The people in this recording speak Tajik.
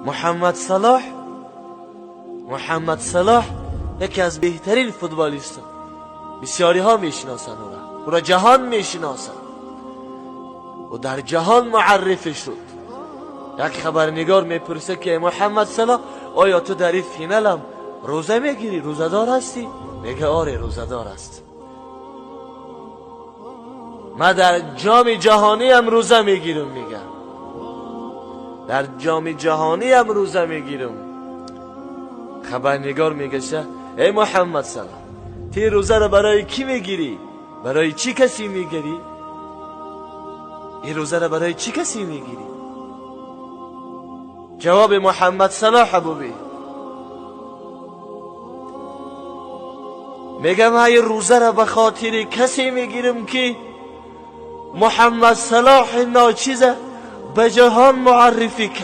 Муҳаммад Салоҳ, Муҳаммад Салоҳ яке аз беҳтарин футболистҳо. Бисёриҳо мешиносанд ӯро, ӯро ҷаҳон мешиносад. Ӯ дар ҷаҳон муаррифӣ шуд. Як хабарнигор мепурсад, ки Муҳаммад Салоҳ, оё ту дар ин финалам рӯза мегирӣ, рӯзадор ҳастӣ? Мегӯяд, оре, рӯзадор аст. Ман дар ҷоми ҷаҳониам рӯза мегирам, мегӯям. Дар ҷоми ҷаҳониам рӯза мегирам. Хабарнигор мегӯяд, эй Муҳаммад Салоҳ, ту рӯзаро барои кӣ мегирӣ? Барои чӣ касе мегирӣ? Ин рӯзаро барои чӣ касе мегирӣ? Ҷавоби Муҳаммад Салоҳ бубин. Мегӯям, ман ин рӯзаро ба хотири касе мегирам, ки Муҳаммад Салоҳи ночиза ба ҷаҳон муаррифӣ кард.